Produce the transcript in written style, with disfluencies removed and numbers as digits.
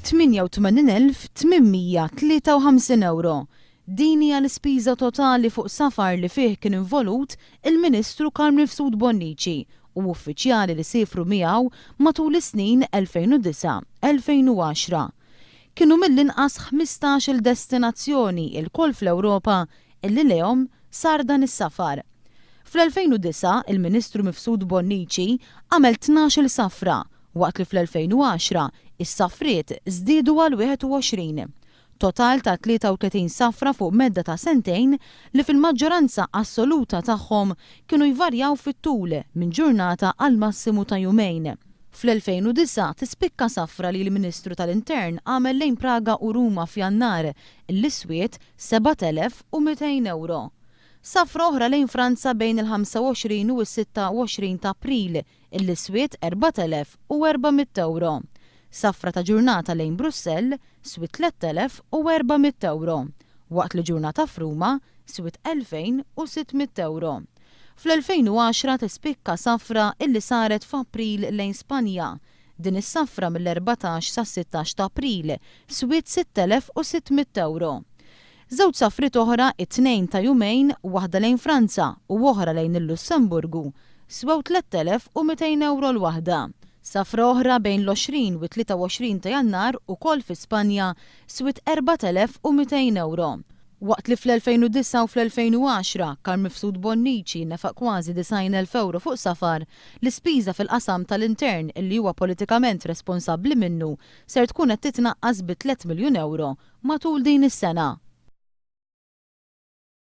88,853 ewro. Din hija l-ispiża totali fuq safar li fih kien involut il-Ministru Carm Mifsud Bonnici u uffiċjali li siefru miegħu matul is-snin 2009, 2010. Kienu mill-inqas 15-il destinazzjoni ilkoll fl-Ewropa illi lejhom sar dan is-safar. Fl-2009, il-Ministru Mifsud Bonnici għamel 12-il safra, waqt li fl-2010 is-safriet żdiedu għal 21. Total ta' 33 safra fuq medda ta' sentejn li fil-maġġoranza assoluta tagħhom kienu jvarjaw fit-tul minn ġurnata għal massimu ta' jumejn. Fl-2009 tispikka safra li l-Ministru tal-Intern għamel lejn Praga u Ruma f'Jannar li swiet 7,200 ewro. Safra oħra lejn Franza bejn il-25 u s-26 ta' April illi swiet 4,400 ewro. Safra ta' ġurnata lejn Brussell swiet 3,400 ewro, waqt li ġurnata f'Ruma swiet 2,600 ewro. Fl-2010 tispikka safra illi saret f'April lejn Spanja. Din is-safra mill-14 sas-16 ta' April swiet 6,600 ewro. Żewġ safriet oħra, it-tnejn ta' jumejn, waħda lejn Franza u oħra lejn il-Lussemburgu, swew 3,200 ewro l-waħda. Safra oħra bejn l-20 u t-23 ta' Jannar, ukoll fi Spanja, swiet 4,200 ewro. Waqt li fl-2009 u fl-2010, Carl Mifsud Bonnici nefaq kważi 90,000 ewro fuq safar, l-ispiża fil-qasam tal-intern illi huwa politikament responsabbli minnu ser tkun qed titnaqqas bi tliet miljun ewro matul din is-sena.